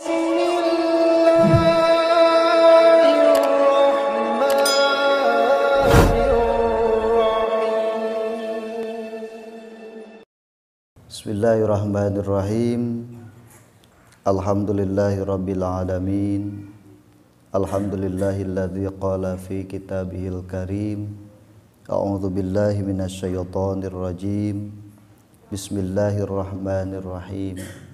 Bismillahirrahmanirrahim. Alhamdulillahirabbil alamin. Alhamdulillahilladzi qala fi kitabihil karim. A'udzu billahi minasyaitonir rajim. Bismillahirrahmanirrahim.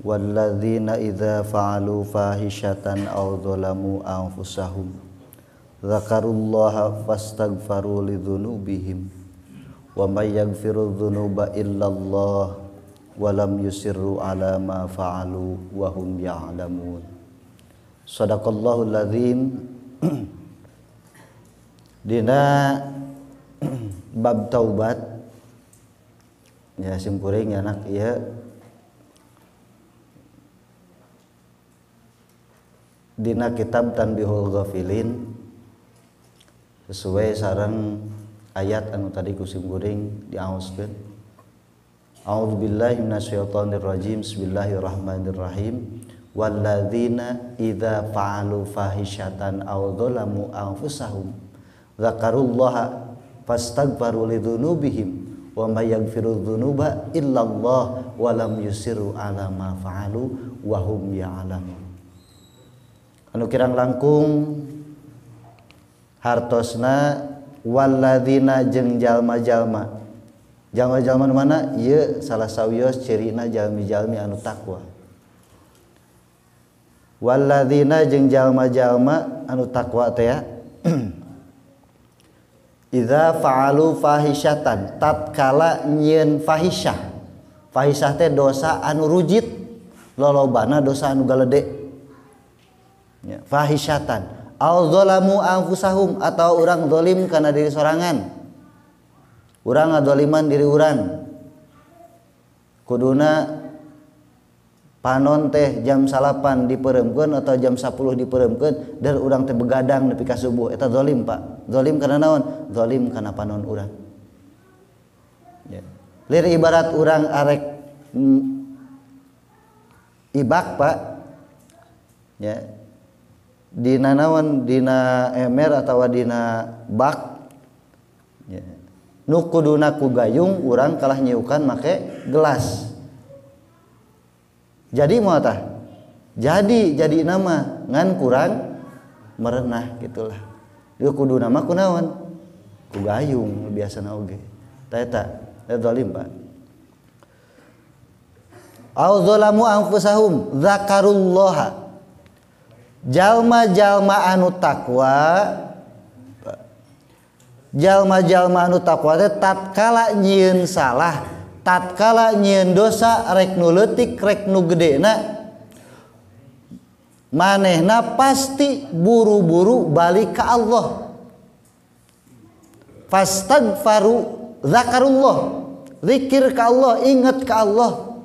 Walladzina idza fa'alu fahishatan aw dzalamu anfusahum dzakarullaha fastaghfaru lidzunubihim wa may yaghfiru dzunuba illallah wa lam yusirru ala ma fa'alu wa hum ya'lamun. Sadaqallahul azim. Dina bab taubat ya simkuring anak ieu dina kitab Tanbihul Ghafilin sesuai sareng ayat anu tadi ku simkuring diaoskeun. A'udzubillahi minasyaitonirrajim. Bismillahirrahmanirrahim. Walladzina idza fa'alu fahishatan aw dzalamu anfusahum dzakarullaha fastaghfaru lidzunubihim wa may yaghfiru dzunuba illallah wa lam yusirru ala ma fa'alu wa hum ya'lamun. Anu kirang langkung hartosna walladzina jeung jalma-jalma. Jalma-jalma nu mana? Ieu salah sawios cirina jalmi-jalmi anu takwa. Walladzina jeung jalma-jalma anu takwa teh ya. Idza fa'alu fahisyatan, tatkala nyieun fahisyah. Fahisyah teh dosa anu rujit, lolobana dosa anu galede. Ya, fahisyatan aw dzalamu anfusahum, atau urang zalim kana diri sorangan. Urang ngadzaliman diri urang. Kuduna panon teh jam 9 dipeuremkeun atau jam 10 dipeuremkeun, dan urang teh begadang nepi ka subuh, eta zalim, Pak. Zalim kana naon? Zalim kana panon urang. Ya. Lir ibarat urang arek ibak, Pak. Ya. Dina naon? Dina emer atawa dina bak. Ya. Nu kuduna ku gayung urang kalah nyiukan make gelas. Jadi mau tah? Jadi nama ngan kurang merenah gitulah. Dia kudu nama kunaon? Ku gayung biasana oge. Tah eta, eta zalim, Pak. Au zalamu anfusahum dzakarullaha. Jalma-jalma anu takwa, jalma-jalma anu takwa teh tatkala nyieun salah, tatkala nyieun dosa rek nu leutik rek nu gedena, manehna pasti buru-buru balik ka Allah. Fastaghfaru zakarullah, zikir ka Allah, ingat ka Allah.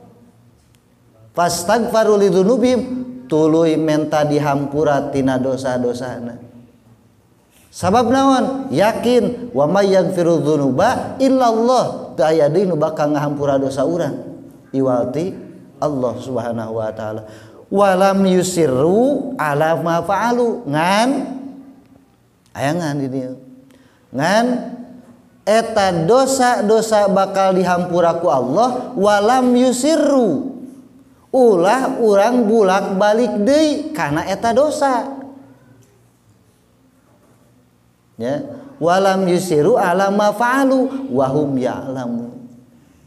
Fastaghfaru lidzunubihim, tuluy menta dihampura tina dosa-dosana. Sabab naon? Yakin wa may yaghfiru dzunuba illallah, teu aya deui nu bakal ngahampura dosa urang iwalti Allah Subhanahu wa taala. Walam yusirru ala ma fa'alu, ngan aya ngan di dieu. Ngan eta dosa-dosa bakal dihampura ku Allah, walam yusirru, ulah urang bulak-balik deui kana eta dosa. Ya, walam yusiru ala ma fa'alu wa hum ya'lamun.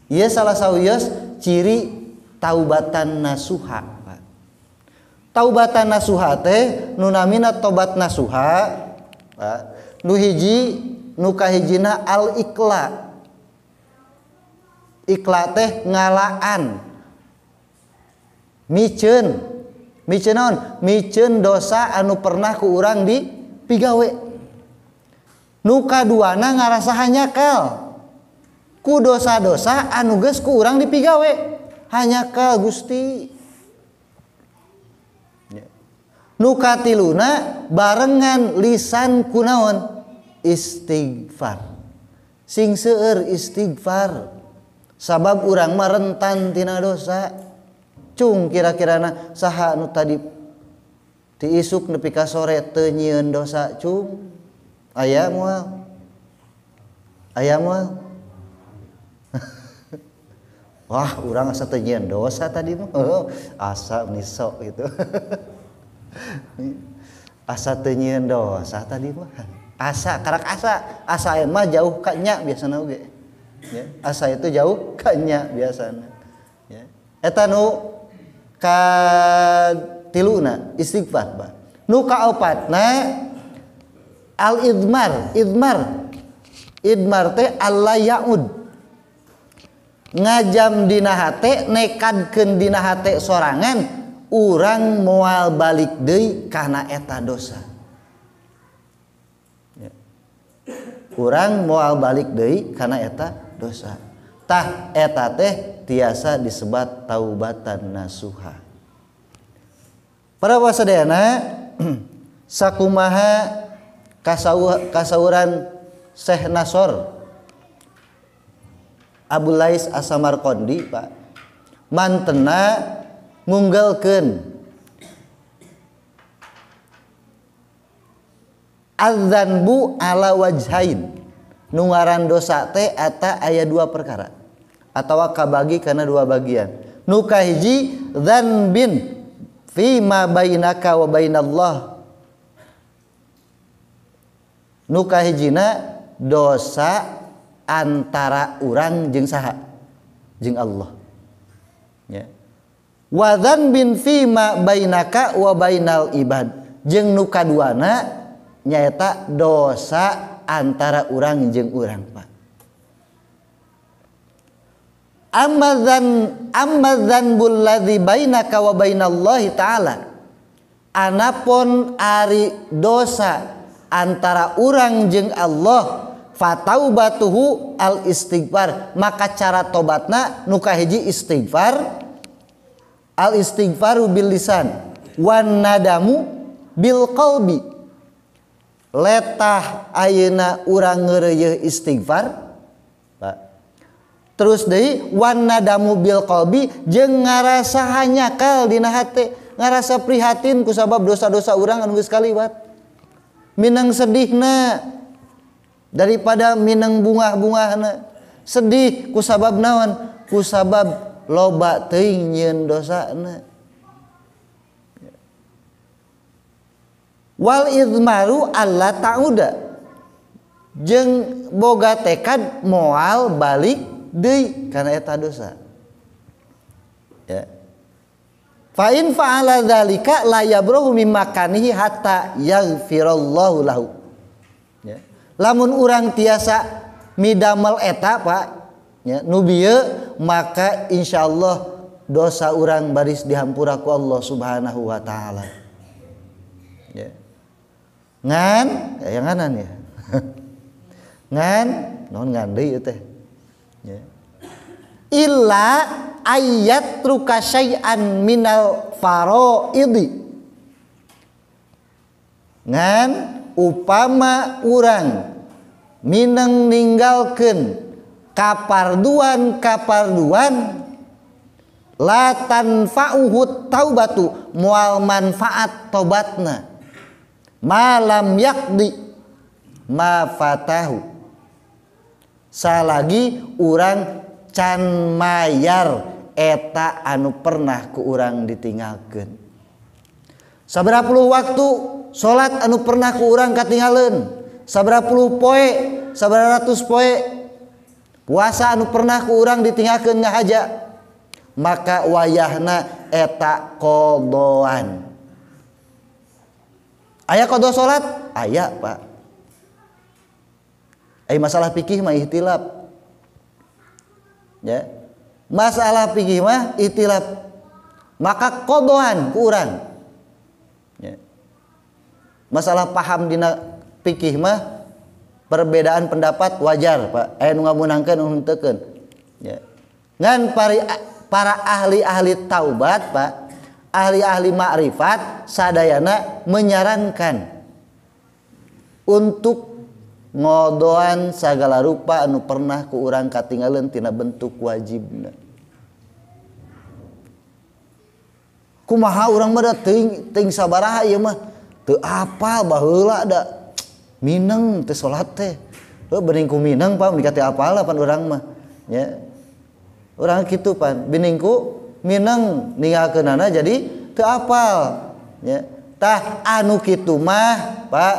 Ieu salah sawios ciri taubatan nasuha, Pak. Taubatan nasuha teh nu namina tobat nasuha, Pak. Nu hiji nu kahijina al ikla. Ikla teh ngalaan. Miceun. Miceun naon? Miceun dosa anu pernah ku urang di pigawe. Nu kaduana ngarasa hanyakal ku dosa-dosa anu geus ku urang dipigawe. Hanyakal Gusti. Nu katiluna barengan lisan kunaon? Istighfar. Sing seueur istighfar. Sabab urang mah rentan tina dosa. Cung kira-kirana saha nu tadi ti isuk nepi ka sore teu nyieun dosa cung. Aya moal? Aya moal? Wah, urang asa teu nyieun dosa tadi mah. Asa nisok gitu. Asa teu nyieun dosa tadi mah. Asa karak asa, asa mah jauh ka nya biasana oge. Ya, asa itu jauh ka nya biasana. Ya. Eta nu katiluna istighfar, Pak. Nu kaopatna al-idmar, idmar. Idmar teh alla ya'ud. Ngajam dina hate, nekadkeun dina hate sorangan, urang moal balik deui kana eta dosa. Ya. Urang moal balik deui kana eta dosa. Tah eta teh tiasa disebat taubatan nasuha. Para wasadayana sakumaha kasauran Syekh Nasor Abu Lais As-Samarqandi, Pak, mantena ngunggalkeun adzanbu ala wajhain. Nu ngaran dosa teh eta aya dua perkara atawa kabagi kana dua bagian. Nu kahiji dzanbin fi ma bainaka wa bainallah. Nu kahijina dosa antara urang jeung saha? Jeung Allah. Ya. Wa dzanbin fi ma bainaka wa bainal ibad. Jeung nu kaduana nyaeta dosa antara urang jeung urang, Pak. Amma dzanbul ladzi bainaka wa bainallahi ta'ala. Anapun ari dosa antara urang jeung Allah, fataubatuhu al istighfar, maka cara tobatna nu kahiji istighfar, al istighfaru bil lisan wan nadamu bil qalbi. Letah ayeuna urang ngeureuyeuh istighfar, Pak. Terus deui wan nadamu bil qalbi jeung ngarasa hanyakal dina hate, ngarasa prihatin kusabab dosa-dosa urang anu geus kaliwat. Minang sedihna daripada minang bungah-bungahna. Sedih kusabab naon? Kusabab loba teuing nyieun dosana. Wal idmaru alla ta'uda, jeung boga tekad moal balik deui kana eta dosa. Ya. Fa in fa'ala dzalika la yabruhu mim makanihi hatta yaghfirallahu lahu. Ya. Lamun urang tiasa midamel eta, Pak, ya, nu bieu maka insyaallah dosa urang baris dihampura ku Allah Subhanahu wa taala. Ya. Ngan, ya nganan ya. Ngan, naon ngan deui teh. Ya. Illa ayat ruka syai'an minal faraidi. Ngan upama urang mineng ninggalkeun kaparduan-kaparduan la tanfa'uhu taubatu, moal manfaat tobatna malam yakdi ma fatahu, salagi urang can mayar eta anu pernah ku urang ditinggalkeun. Sabaraha puluh waktu salat anu pernah ku urang katinggaleun, sabaraha puluh poe, sabaraha ratus poe puasa anu pernah ku urang ditinggalkeun ngahaja, maka wayahna eta qodoan. Aya qada salat? Aya, Pak. Ai masalah fikih mah ihtilaf. Ya. Masalah fikih mah ihtilaf. Maka qodoan ku urang. Ya. Masalah paham dina fikih mah perbedaan pendapat wajar, Pak. Aya nu ngamunangkeun nu henteukeun. Ya. Ngan para ahli-ahli taubat, Pak, ahli-ahli ma'rifat sadayana menyarankan untuk ngodoan segala rupa anu pernah ku urang katinggaleun tina bentuk wajibna. Kumaha urang mah da teuing sabaraha ieu mah. Teu apal baheula da mineng teu salat teh. Heuh bening ku mineng Pak mun teu apal pan urang mah nya. Urang kitu pan bening ku mineng ninggalkeunana jadi teu apal nya. Tah anu kitu mah Pak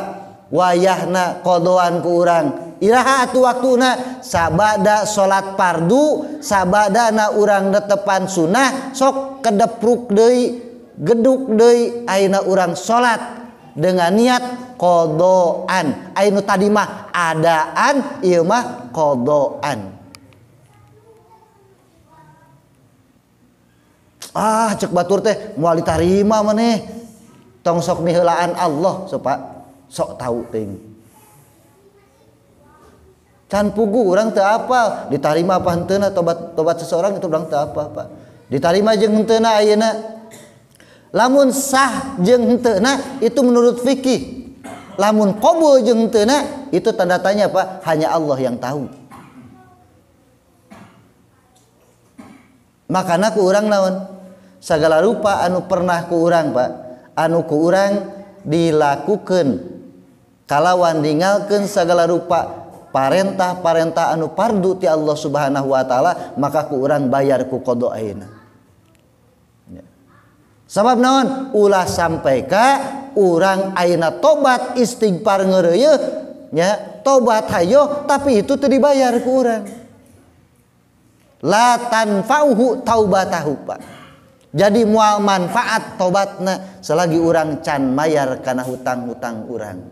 wayahna qodoan ku urang. Iraha atuh waktuna sabada salat fardu sabadana urang netepan sunah sok kedepruk deui geduk deui ayeuna urang salat dengan niat qodoan. Ayeuna tadi mah adaan ieu mah qodoan. Ah cek batur teh moal ditarima maneh tong sok miheulaan Allah sok Pak sok tahu teuing. Can pugu urang teu apal ditarima apa henteuna tobat seseorang itu urang teu apa Pak. Ditarima jeung henteuna ayeuna. Lamun sah jeung henteuna itu menurut fikih. Lamun qabul jeung henteuna itu tanda tanya Pak, hanya Allah yang tahu. Makana ku urang naon? Sagala rupa anu pernah ku urang Pak, anu ku urang dilakukeun kalawan ninggalkeun sagala rupa parentah-parentah anu fardu ti Allah Subhanahu wa taala maka ku urang bayar ku qada ayeuna. Ya. Sabab naon? Ulah sampai ka urang ayeuna tobat istighfar ngeureuyeuh nya, tobat hayo tapi itu teu dibayar ku urang. La tanfa'uhu taubatahu Pak. Jadi moal manfaat tobatna selagi urang can mayar kana hutang-hutang urang.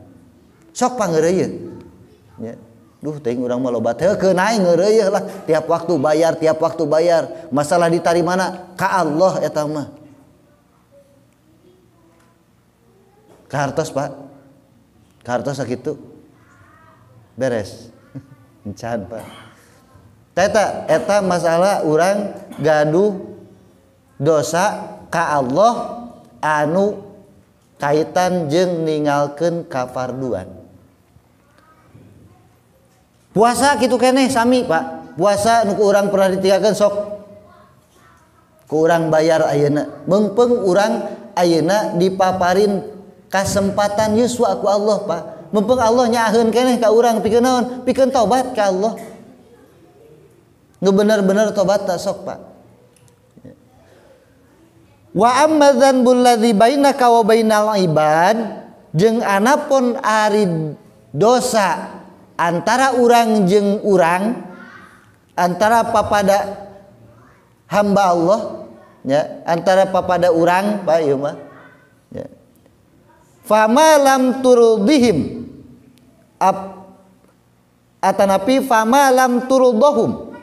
Sok pangeureuyeun nya. Duh teuing urang mah loba teh keun aing ngeureuyeuh lah tiap waktu bayar tiap waktu bayar. Masalah ditarimana ka Allah eta mah. Kahartos Pak. Kahartos sakitu. Beres. Encan Pak. Eta eta masalah urang gaduh dosa ka Allah anu kaitan jeung ninggalkeun kafarduan. Puasa kitu keneh sami Pak. Puasa nu ku urang pernah ditinggalkeun sok ku urang bayar ayeuna. Meungpeung urang ayeuna dipaparin kasempatan yuswa ku Allah Pak. Meungpeung Allah nyaaheun keneh ka urang pikeun naon? Pikeun tobat ka Allah. Nu bener-bener tobat tak sok Pak. Wa amma dzanbul ladzi bainaka wa bainal ibad jeung anapun ari dosa antara urang jeung urang antara papada hamba Allah ya antara papada urang Pak ieu mah ya. Fama lam turdihim atanapi fama lam turdahum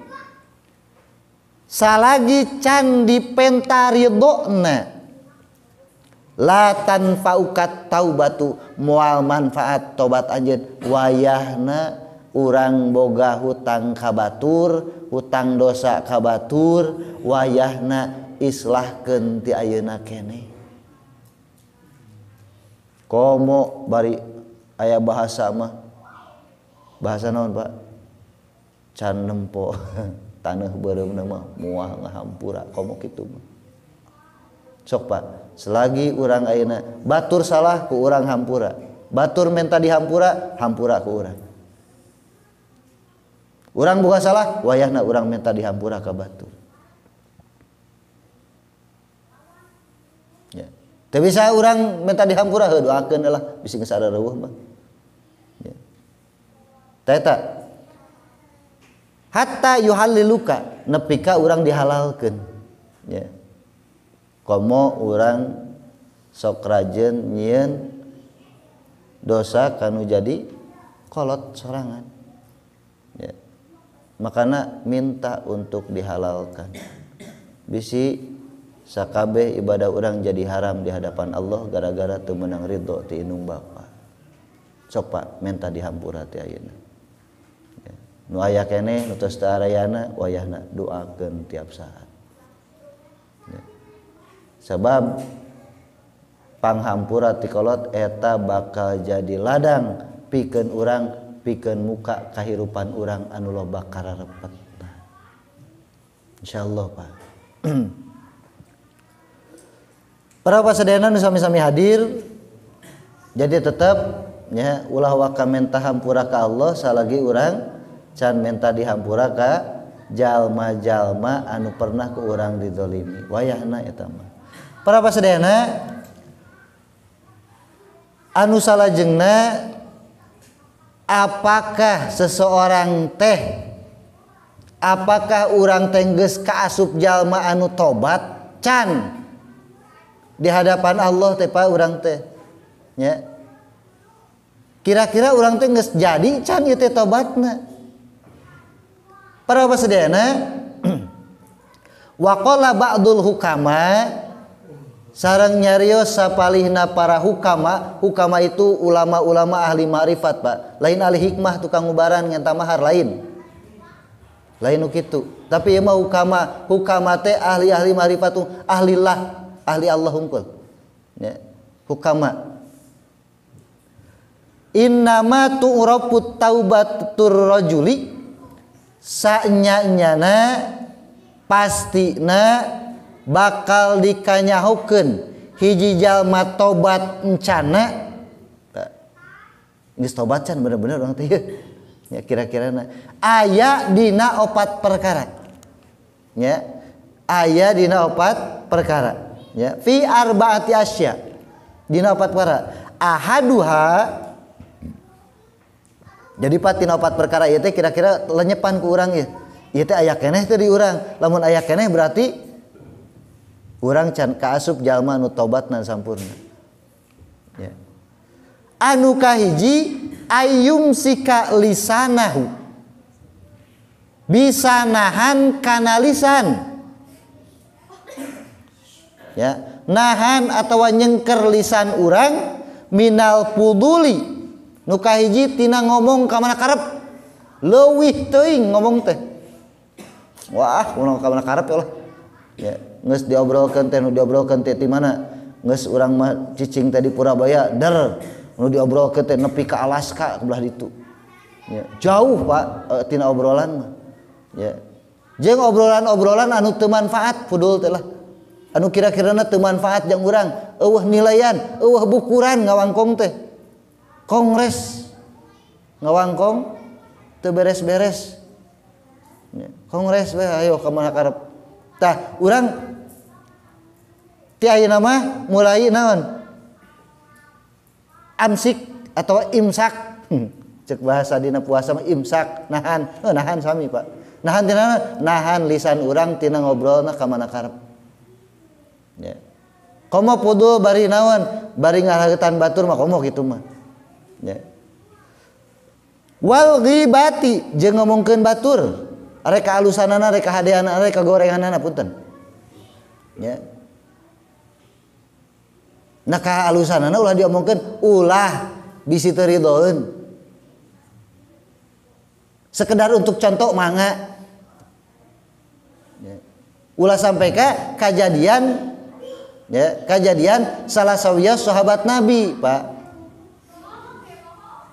salagi can dipenta ridona la tanfa'ukat taubatu moal manfaat tobat anjeun wayahna urang boga hutang ka batur hutang dosa ka batur wayahna islahkeun ti ayeuna keneh. Komo bari aya bahasa mah bahasa naon Pak can nempo taneuh beureumna mah muah ngahampura komo kitu mah. Sok Pak, selagi urang ayeuna batur salah ku urang hampura, batur menta dihampura, hampura ku urang. Urang buka salah, wayahna urang menta dihampura ka batur. Ya. Teu bisa urang menta dihampura heuh doakeun lah bisi geus areueuh mah. Ya. Tah eta hatta yuhalliluka nepi ka urang dihalalkeun. Ya. Komo urang sok rajin nyieun dosa kanu jadi kolot sorangan. Ya. Makana minta untuk dihalalkan. Bisi sakabeh ibadah urang jadi haram di hadapan Allah gara-gara teu meunang ridho ti indung bapa. Sok Pak minta dihampura ti ayeuna. Ya. Nu aya keneh nu tos teu arayana wayahna doakeun tiap saat. Ya. Sebab panghampura ti kolot eta bakal jadi ladang pikeun urang pikeun muka kahirupan urang anu loba kararepet. Insyaallah Pak. Para pasadayana nu sami-sami hadir, jadi tetep nya ulah waka menta hampura ka Allah salagi urang can menta dihampura ka jalma-jalma anu pernah ku urang dizalimi. Wayahna eta mah. Para pasadayana anu salajengna, apakah seseorang teh, apakah urang teh geus kaasup jalma anu tobat can di hadapan Allah teh Pak urang teh nya? Kira-kira urang teh geus jadi can ieu teh tobatna? Para pasadayana, waqala ba'dul hukama, sareng nyarios sapalihna para hukama. Hukama itu ulama-ulama ahli ma'rifat Pak, lain ahli hikmah tukang ubaran ngenta mahar, lain lain nu kitu. Tapi ieu mah hukama, hukama teh ahli-ahli ma'rifat, ahlillah, ahli Allah hungkul ya, hukama. Innama tu'rafu taubatur rajuli, sanya-nyana pastina bakal dikanyahokeun hiji jalma tobat encana. Geus tobat can bener-bener urang teh ya, kira-kirana aya dina opat perkara ya, aya dina opat perkara ya, fi arbaati asya, dina opat perkara. Ahaduha, jadi Pak tina opat perkara ieu teh kira-kira lenyepan ku urang ieu. Ieu teh aya keneh teh di urang. Lamun aya keneh berarti urang can kaasup jalma anu tobatna sampurna. Ya. Anu kahiji ayum sika lisanahu, bisa nahan kana lisan. Ya, nahan atawa nyengker lisan urang minal puduli. Nu kahiji tina ngomong ka mana karep, leuwih teuing ngomong teh. Wah, ngomong ka mana karep ya Allah. Ya, geus diobrolkeun teh, nu diobrolkeun teh ti mana? Geus urang mah cicing teh di Purabaya, der. Nu diobrolkeun teh nepi ka Alaska ke belah ditu. Ya, jauh Pak tina obrolan mah. Ya. Jeung obrolan-obrolan anu teu manfaat pudul teh lah. Anu kira-kirana teu manfaat jeung urang, eueuh nilaian, eueuh bukuran ngawangkong teh. Kongres ngawangkong teu beres-beres. Kongres we ayo ka mana karep. Tah urang ti ayeuna mah mulai naon? Amsik atau imsak. Cek bahasa dina puasa mah imsak, nahan. Oh, nahan sami Pak. Nahan tina nahan lisan urang tina ngobrolna ka mana karep. Ya. Komo pudul bari naon? Bari ngaragetan batur mah komo kitu mah. Ya. Wal ghibati jeung ngomongkeun batur, rek kaalusanana, rek kahadeanana, rek kagorenganana, punten. Ya. Nah kaalusanana ulah diomongkeun, ulah bisi teu ridoeun. Sekedar untuk contoh mangga. Ya. Ulah sampai ka kajadian ya, kajadian salah sawiya sahabat Nabi, Pak.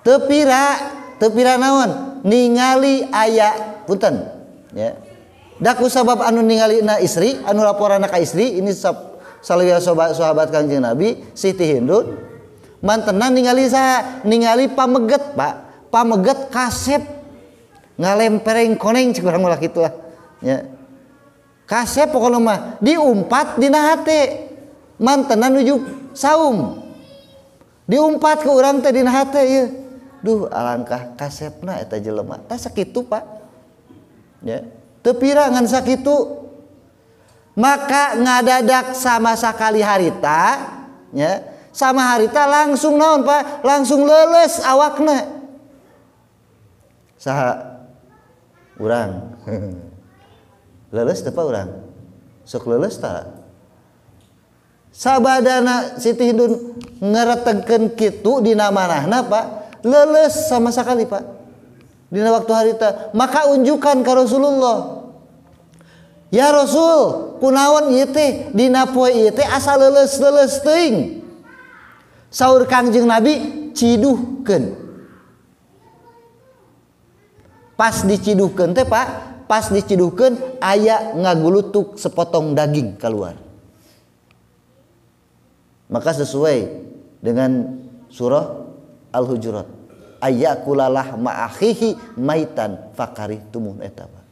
Tepira naon ningali aya punten ya. Da ku sabab anu ningali na istri, anu laporanna ka istri, ini salawia sahabat Kangjeng Nabi Siti Hindun mantenan ningali saha? Ningali pameget Pak, pameget kasep ngalempereng koneng cek urang ulah kitu lah ya. Kasep pokona mah diumpat dina hate, mantenan nuju saum diumpat ke urang teh dina hate ieu. Duh alangkah kasepna eta jelema. Tah sakitu Pak. Ya. Teu pira ngan sakitu. Maka ngadadak sama sakali harita ya, sama harita langsung naon Pak? Langsung leuleus awakna. Saha? Urang. Leuleus teh Pak urang. Sok leuleus tah. Sabadana Siti Hindun ngeretegkeun kitu dina manahna Pak, leuleus sama sekali Pak dina waktu harita. Maka unjukan ka Rasulullah, ya Rasul, kunaon ieu teh dina poe ieu teh asa leuleus-leuleus teuing. Saur Kangjeng Nabi, ciduhkeun. Pas diciduhkeun teh Pak, pas diciduhkeun aya ngagulutuk sepotong daging keluar. Maka sesuai dengan surah Al-Hujurat, ayakulalah ma'akhihi maitan fakarihtumun eta Pak.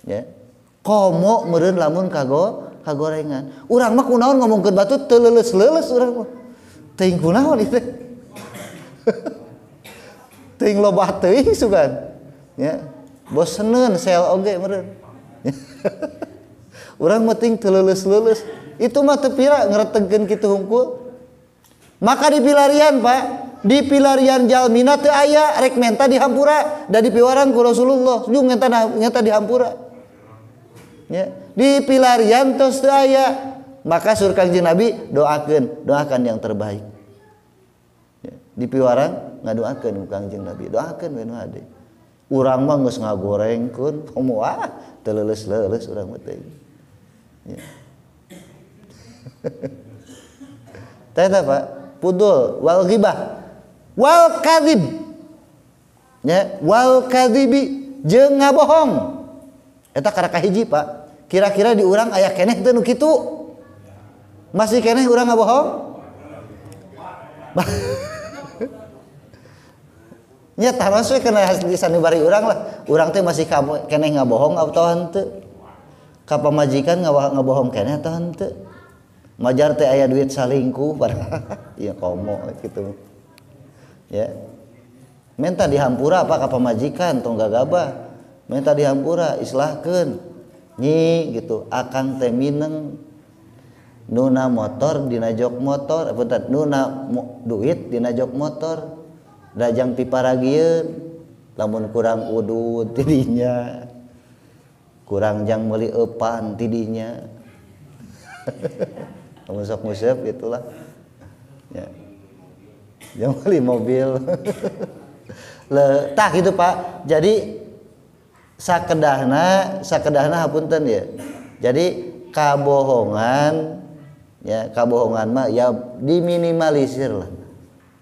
Ya. Komo meureun lamun kagorengan. Urang mah kunaon ngomongkeun batu teu leuleus-leuleus urang mah. Teuing kunaon ieu teh. Teuing loba teuing sugan. Ya. Boseneun sel oge meureun. Urang mah teuing teu leuleus-leuleus. Itu mah teu pira ngretegkeun kitu hungkul. Maka di pilarian Pak, di pilarian jalmina teu aya rek menta dihampura da dipiwarang ku Rasulullah, jeung menta dihampura. Ya, di pilarian tos teu aya. Maka sur Kangjeng Nabi doakeun, doakan yang terbaik. Ya, di piwarang ngadoakeun ku Kangjeng Nabi, doakeun we nu hade. Urang mah geus ngagorengkeun, komo ah teu leuleus-leuleus urang mah teh. Ya. Teh Pak, pudul wal ghibah wal kadzib, ya, wal kadzibi jeung ngabohong. Eta karaka hiji Pak. Kira-kira di urang aya keneh teu nu kitu? Masih keneh urang ngabohong? Nya taros we kana sanibari urang lah. Urang teh masih keneh ngabohong atau henteu? Ka pamajikan ngabohong keneh atau henteu? Majar teh aya duit salingkuh padahal ya komo gitu. Ya. Minta dihampura apa ka pamajikan tong gagabah. Minta dihampura islahkeun. Nyi gitu, akang teh mineng nuna motor dina jok motor, punten nuna duit dina jok motor. Dajang piparagieun lamun kurang udud tidinya. Kurang jang meuli eupan tidinya. Musab-musab itulah. Ya. Jangan beli mobil. Le, tah gitu Pak. Jadi sakedahna hapunten ya. Jadi kabohongan ya, kabohongan mah ya diminimalisir lah.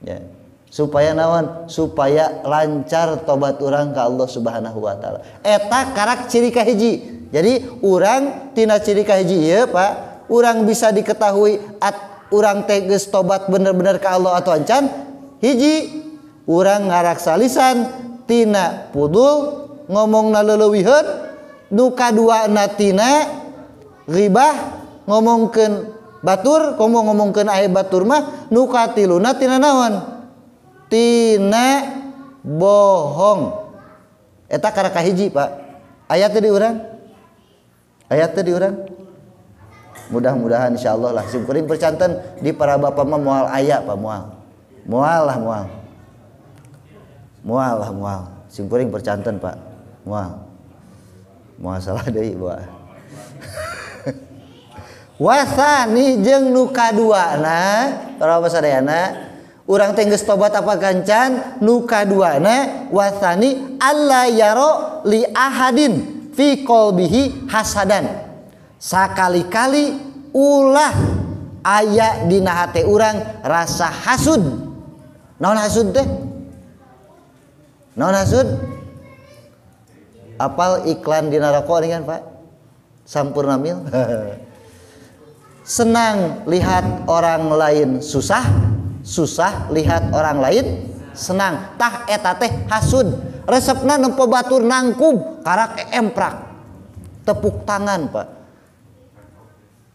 Ya. Supaya naon? Supaya lancar tobat urang ka Allah Subhanahu wa taala. Eta karak ciri kahiji. Jadi urang tina ciri kahiji ieu Pak, urang bisa diketahui at urang teh geus tobat bener-bener ka Allah atau ancan. Hiji, urang ngaraksa lisan tina pudul ngomongna leuweuhiheun, nu kaduana tina ghibah ngomongkeun batur, komo ngomongkeun aib batur mah, nu katiluna tina naon? Tina bohong. Eta karaka hiji Pak. Aya teh di urang? Aya teh di urang? Mudah-mudahan insyaallah lah. Simkuring percanten di para bapak mah moal aya Pak, moal. Moal lah moal. Moal lah moal. Simkuring percanten Pak. Moal. Moal salah deui Pak. Wasani jeung nu kaduana, para bapak sadayana, urang teh geus tobat apa gancan, nu kaduana wasani alla yaro li ahadin fi qalbihi hasadan. Sakali-kali ulah aya dina hate urang rasa hasud. Naon hasud teh? Naon hasud? Apal iklan dina rokok nih kan Pak? Sampurna Mil. Senang lihat orang lain susah, susah lihat orang lain senang. Tah eta teh hasud. Resepna nempo batur nangkub karak emprak. Tepuk tangan Pak.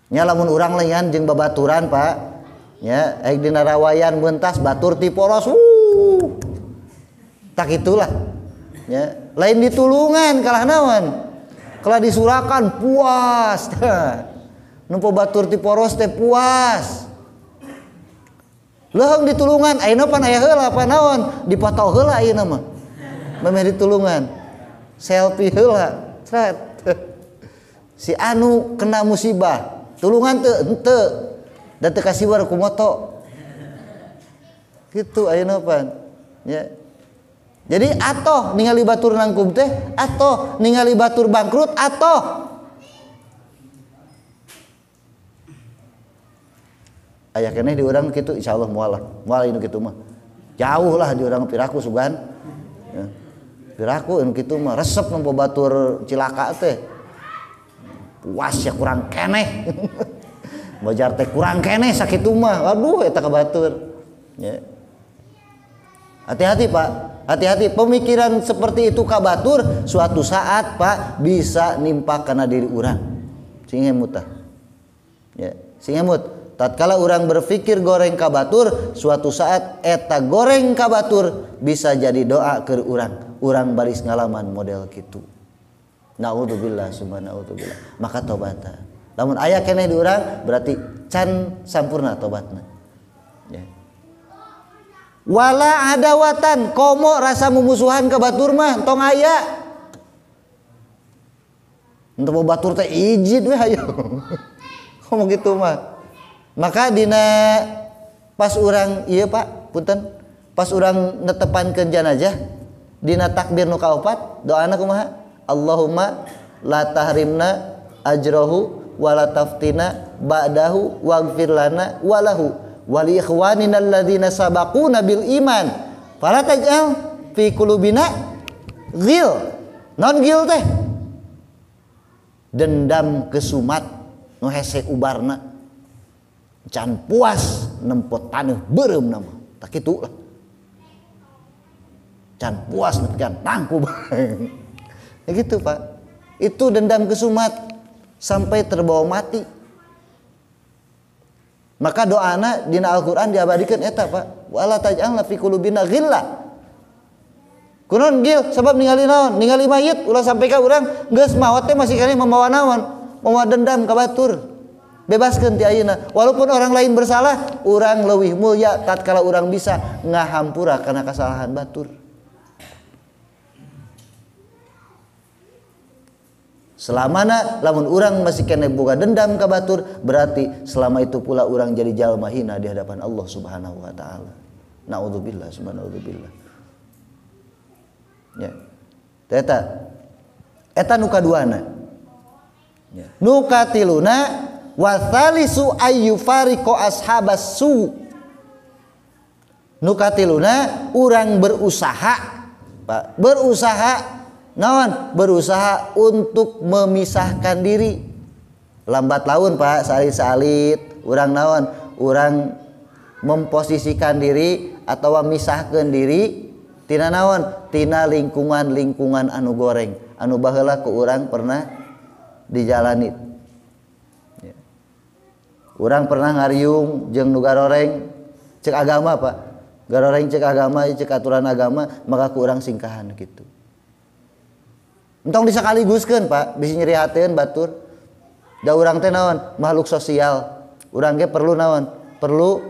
Nya lamun urang lain jeung babaturan Pak. Nya aing dina rawayan mentas batur ti poros. Tak itulah. Nya lain ditulungan kalah naon. Kalah disurakan puas. Nempo batur ti poros teh puas. Leuheung ditulungan ayeuna pan aya heula apa naon dipoto heula ayeuna mah. Memeh ditulungan. Selfie heula. Sret. Si anu kena musibah. Tulungan teu henteu. Da teu kasiwar ku moto. Kitu ayeuna pan. Ya. Jadi atoh ningali batur nangkub teh, atoh ningali batur bangkrut, atoh aya keneh di urang kitu insyaallah moal lah. Moal anu kitu mah. Jauh lah di urang piraku sugan. Ya. Piraku anu kitu mah resep nempo batur cilaka teh. Puas ya kurang keneh. Mojar teh kurang keneh sakitu mah. Aduh eta ka batur. Ya. Hati-hati Pak, hati-hati pemikiran seperti itu ka batur suatu saat Pak bisa nimpa kana diri urang. Sing emut tah. Ya, sing emut. Tatkala urang berpikir goreng ka batur, suatu saat eta goreng ka batur bisa jadi doa keur urang. Urang baris ngalaman model kitu. Naudzubillah summa naudzubillah. Maka tobata. Lamun aya keneh di urang berarti can sampurna tobatna. Ya. Wala adawatan komo rasa mumusuhan ka batur mah tong aya. Untuk mau batur teh ijid we hayo. Komo gitu mah. Maka dina pas urang ieu Pak, punten, pas urang netepankeun janazah dina takbir nu kaopat doana kumaha? Allahumma la tahrimna ajrahu wa la taftina ba'dahu waghfir lana wa lahu wa li ikhwanina alladzina sabaquna bil iman fala taj'al fi qulubina ghil. Non ghil teh dendam kesumat nu hese ubarna can puas nempo taneuh beureum nama tak kitu lah can puas nepi kan tangkub. Ya gitu Pak, itu dendam kesumat sampai terbawa mati. Maka doana dina Al-Quran diabadikan eta Pak, wala taj'alna fi qulubina ghilla. Kunaon gil sebab ningali naon, ningali mayit ulah sampai ka urang geus maot teh masih keneh membawa naon, membawa dendam ka batur. Bebaskeun ti ayeuna, walaupun orang lain bersalah, urang leuwih mulia tatkala urang bisa ngahampura kana kesalahan batur. Selamana lamun urang masih kena boga dendam ka batur, berarti selama itu pula urang jadi jalma hina di hadapan Allah Subhanahu wa taala. Naudzubillah subhanahu naudzubillah. Ya. Eta eta nu kaduana. Ya. Nu katiluna wa thalisu ayyufariqu ashabas su. Nu katiluna urang berusaha, Pak, berusaha naon, berusaha untuk memisahkan diri. Lambat laun Pak, salit-salit urang naon, urang memposisikan diri atau misahkan diri tina naon, tina lingkungan-lingkungan anu goreng, anu baheula ku urang pernah dijalani. Ya. Urang pernah ngariung jeung nu garoreng cek agama Pak, garoreng cek agama, cek aturan agama, maka ku urang singkahan gitu. Entong disakaliguskeun Pak, bisi nyeri hateun batur. Da urang teh naon? Makhluk sosial. Urang ge perlu naon? Perlu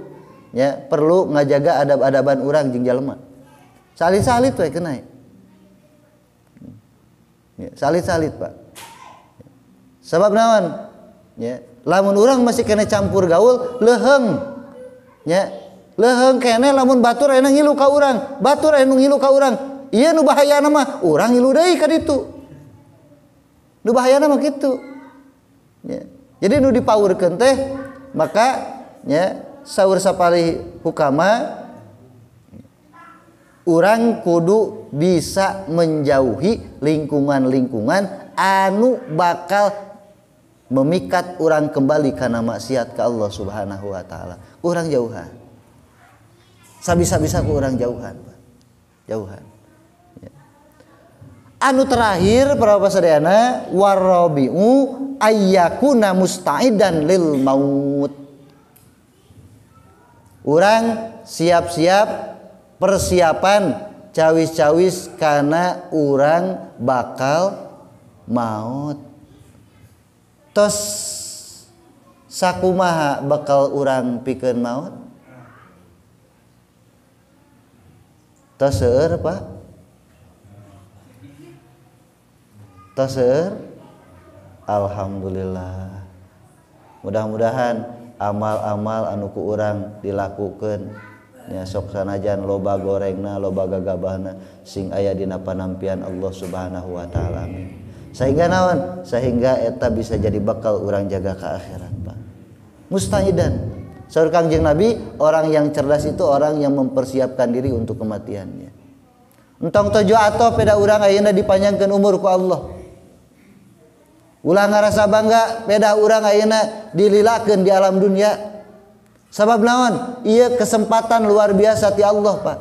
ya, perlu ngajaga adab-adaban urang jeung jalma. Salit-salit we kena. Ya, salit-salit Pak. Sebab naon? Ya, lamun urang masih kena campur gaul, leuheung. Ya, leuheung keneh lamun batur aya ngilu ka urang, batur aya ngilu ka urang. Ieu nu bahayana mah urang ngilu deui ka ditu. Nu bahayana mah kitu. Ya. Jadi nu dipaurkeun teh maka ya saur sapalih hukama urang kudu bisa menjauhi lingkungan-lingkungan anu bakal memikat urang kembali karena maksiat ke Allah Subhanahu wa taala. Urang jauhan. Sabisa-bisa ku urang jauhan, Pak. Jauhan. Anu terakhir para bapak sadayana warabi'u ayyakuna musta'idan lil maut. Urang siap-siap persiapan cawis-cawis karena urang bakal maut. Tos sakumaha bakal urang pikeun maut? Tos seueur Pak? Tos seueur? Alhamdulillah. Mudah-mudahan amal-amal anu ku urang dilakukeun nya sok sanajan loba gorengna, loba gagabahna sing aya dina panampian Allah Subhanahu wa taala. Amin. Sehingga naon? Sehingga eta bisa jadi bekal urang jaga ke akhirat, Pak. Mustahidan. Saur Kangjeng Nabi, orang yang cerdas itu orang yang mempersiapkan diri untuk kematiannya. Entong tojo atau peda urang ayeuna dipanjangkeun umur ku Allah. Ulah ngarasa bangga beda urang ayeuna dililakeun di alam dunia. Sabab naon? Ieu kesempatan luar biasa ti Allah, Pak.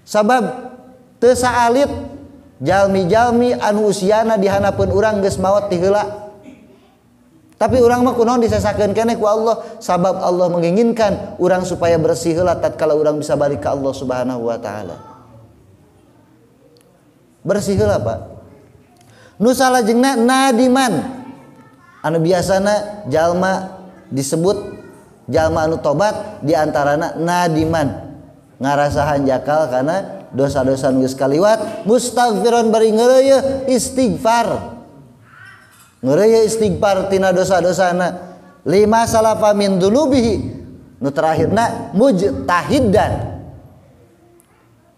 Sabab teu saalit jalmi-jalmi anu usiana dihanapeun urang geus maot ti heula. Tapi urang mah kunaon disesakeun keneh ku Allah, sabab Allah menginginkan urang supaya bersih heula tatkala urang bisa balik ka Allah Subhanahu wa taala. Bersih heula, Pak. Nu salajengna nadiman. Anu biasana jalma disebut jalma anu tobat diantarana nadiman. Ngarasa hanjakal kana dosa-dosa nu geus kaliwat, mustaghfiran bari ngeureuyeun istighfar. Ngeureuyeun istighfar tina dosa-dosana. Lima salafa min dzunubihi. Nu terakhirna mujtahidan.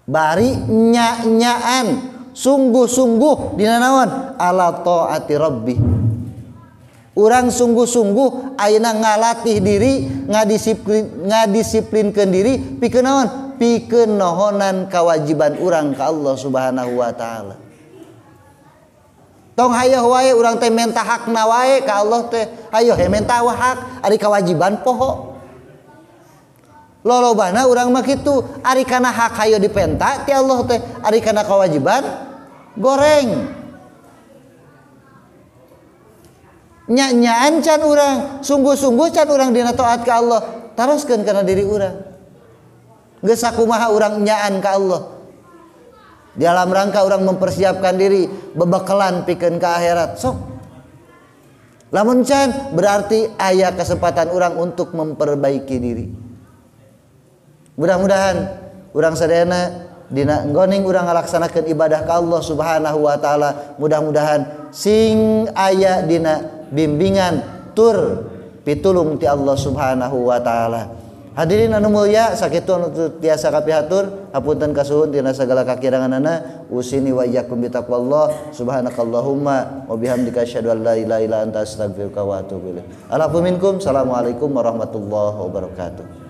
Bari nya-nyaan sungguh-sungguh dina naon? Ala taati rabbi. Urang sungguh-sungguh ayeuna ngalatih diri, ngadisiplinkeun diri pikeun naon? Pikeun nohonan kewajiban urang ka Allah Subhanahu wa taala. Tong hayoh wae urang teh menta hakna wae ka Allah teh. Hayoh he menta hak, ari kewajiban poho. Lolobana urang mah kitu, ari kana hak hayo dipenta ti Allah teh, ari kana kewajiban goreng. Nya-nyaan can urang, sungguh-sungguh can urang dina taat ka Allah, taroskeun kana diri urang. Geus sakumaha urang nyaan ka Allah. Di dalam rangka urang mempersiapkan diri, bebekalan pikeun ka akhirat. Sok. Lamun can berarti aya kesempatan urang untuk memperbaiki diri. Mudah-mudahan urang sadayana dina nggoning urang ngalaksanakeun ibadah ka Allah Subhanahu wa taala, mudah-mudahan sing aya dina bimbingan tur pitulung ti Allah Subhanahu wa taala. Hadirin anu mulia, sakitu anu tiasa kapihatur, hapunten kasuhun tina sagala kakiranganana. Usini wa iyyakum bitaqwallah. Subhanakallahumma wa bihamdika asyhadu an la ilaha illa anta astaghfiruka wa atubu ilaik. Alafu minkum. Assalamualaikum warahmatullahi wabarakatuh.